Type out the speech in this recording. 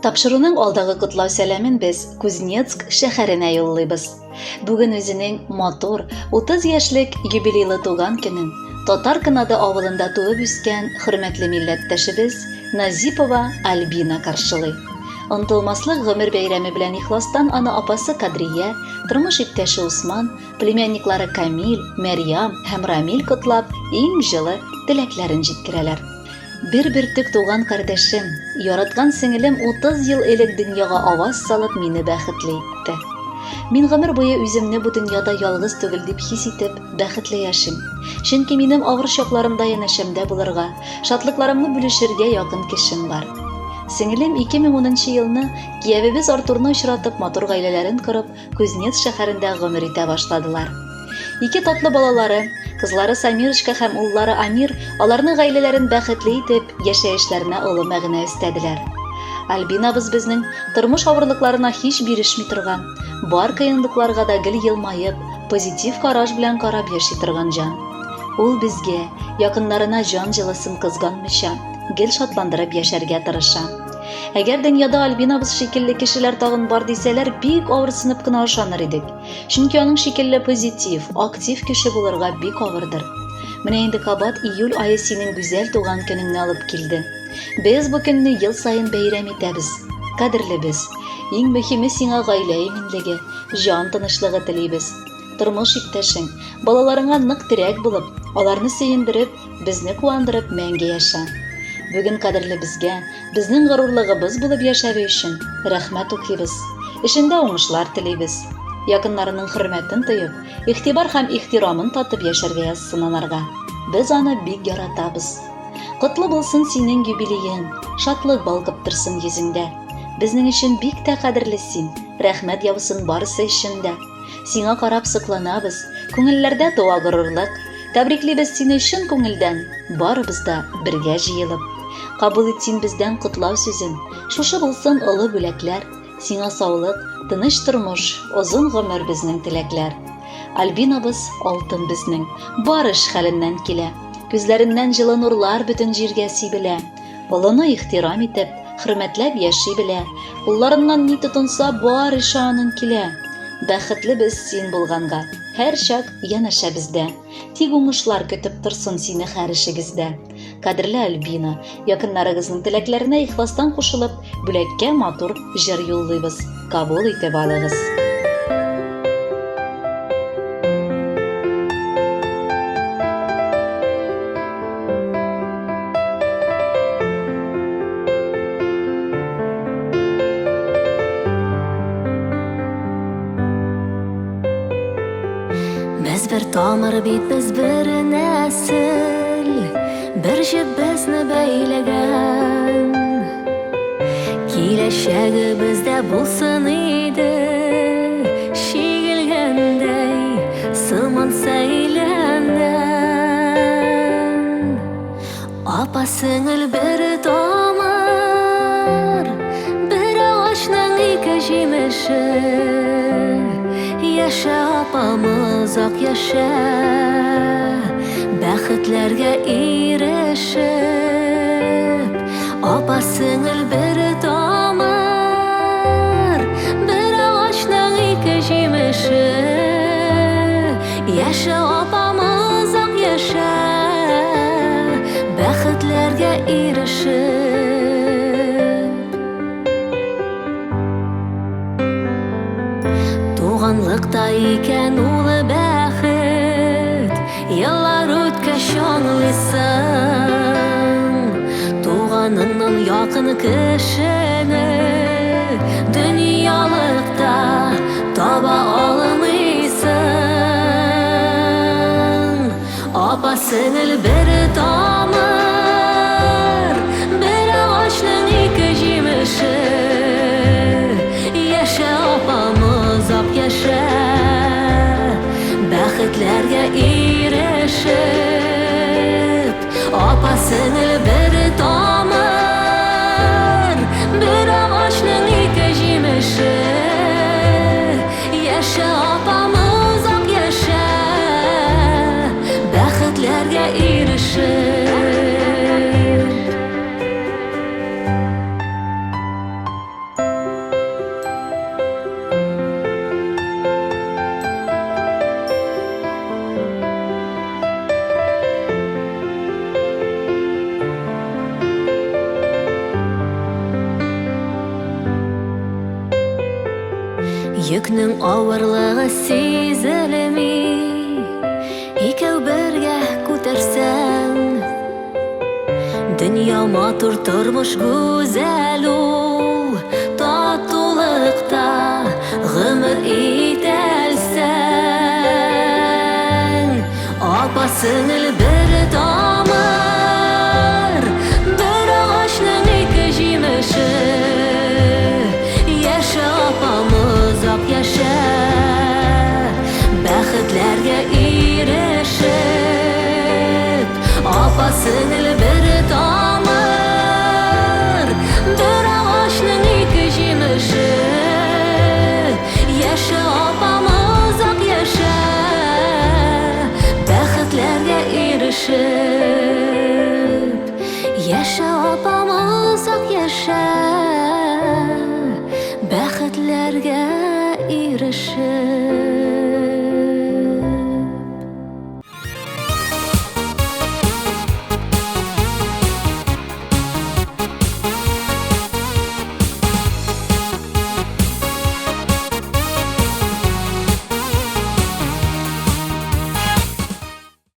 Тапшыруның алдагы котлау сәламен без Кузнецк шәһәренә юллыйбыз. Бүген үзенең матур 30 яшьлек юбилейлы туган көнен Татар Канады авылында туып үскән хөрмәтле милләттәшебез Назипова Альбина каршылый. Онтылмаслык гомер бәйрәме белән ихластан аны апасы Кадрия, тормыш иптәше Усман, племянниклары Камил, Мәрьям һәм Рамил котлап, иң җылы теләкләрен җиткерәләр. Бер бөртек туган кардәшем, яраткан сеңелем 30 ел элек дөньяга аваз салып мине бәхетле итте. Мин гомер буе үземне бу дөньяда ялгыз түгел дип хис итеп, бәхетле яшим. Чөнки минем авыр чакларымда янәшәмдә булырга, шатлыкларымны бүлешергә якын кешем бар. Сеңелем 2010 елны киявебез Артурны очратып, матур гаиләләрен корып, Кузнец шәһәрендә гомер итә башладылар. Ике татлы балалары, кызлары Самирочка һәм уллары Амир аларның гаиләләрен бәхетле итеп, яшәешләренә олы мәгънә өстәделәр. Альбинабыз безнең тормыш авырлыкларына һич бирешми торган, бар кыенлыкларга да гел елмаеп, позитив караш белән карап яши торган җан. Ул безгә, якыннарына җан җылысын кызганмыйча, гел шатландырып яшәргә тырыша. Әгәр дөньяда Альбинабыз шикелле кешеләр тагын бар дисәләр, бик авырсынып кына ышаныр идек. Чөнки аның шикелле позитив, актив кеше булырга бик авырдыр. Менә инде кабат июль ае синең гүзәл туган көнеңне алып килде. Без бу көнне ел саен бәйрәм итәбез. Кадерлебез, иң мөһиме сиңа гаилә иминлеге, җан тынычлыгы телибез. Тормыш иптәшең, балаларыңа нык терәк булып, аларны сөендереп, Безне куандырып мәңге яшә. Бүген кадерлебезгә, безнең горурлыгыбыз булып яшәве өчен рәхмәт укыйбыз. Эшендә уңышлар телибез. Якыннарының хөрмәтен тоеп, игътибар һәм ихтирамын татып яшәргә язсын анарга. Без аны бик яратабыз. Котлы булсын синең юбилеең, шатлык балкып торсын йөзеңдә. Безнең өчен бик тә кадерле син, рәхмәт яусын барысы өчен дә. Сиңа карап сокланабыз, күңелләрдә туа горурлык. Тәбриклибез сине чын күңелдән, барыбыз да бергә җыелып. Кабул ит син бездән котлау сүзен, шушы булсын олы бүләкләр. Сиңа саулык, тыныч тормыш, озын гомер безнең теләкләр. Альбинабыз алтын безнең, бар эш хәленнән килә. Күзләреннән җылы нурлар бөтен җиргә сибелә. Олыны ихтирам итеп, хөрмәтләп яши белә. Кулларыннан ни тотынса, бар эше аның килә. Бәхетле без син булганга, һәрчак янәшәбездә. Тик уңышлар көтеп торсын сине һәр эшегездә. Кадерле Альбина, якыннарыгызның теләкләренә ихластан кушылып, бүләккә матур җыр юллыйбыз. Кабул итеп алыгыз. Без бер тамыр бит, без бер нәсел, бер җеп безне бәйләгән. Киләчәгебездә булсын иде, чигелгәндәй сыман сәйләннән. Апа сеңел бер тамыр, бер агачның ике җимеше. Яшә, апам, озак яшә, бәхетләргә ирешеп. Апа сеңел бер тамыр, бер агачның ике җимеше. Яшә, апам, озак яшә, бәхетләргә ирешеп. Туганлыкта икән ул бәхет, еллар үткәч аңлыйсың. Туганыңнан якын кешене дөньялыкта таба алмыйсың. Апа сеңел бер тамыр, бер агачның ике җимеше. Яшә, апам, озак яшә, бәхетләргә ирешеп. Апа сеңел бер тамыр, бер агачның ике җимеше. Яшә, апам, озак яшә, бәхетләргә ирешеп. Йөкнең авырлыгы сизелми, Икәү бергә күтәрсәң. Дөнья матур, тормыш гүзәл ул, Татулыкта гомер итәлсәң. Апа сеңел бер тамыр, Бер агачның ике җимеше. Яшә, апам, озак яшә, Бәхетләргә ирешеп. Апа сеңел бер тамыр, Бер агачның ике җимеше. Яшә, апам, озак яшә, Бәхетләргә ирешеп. Яшә, апам, озак яшә.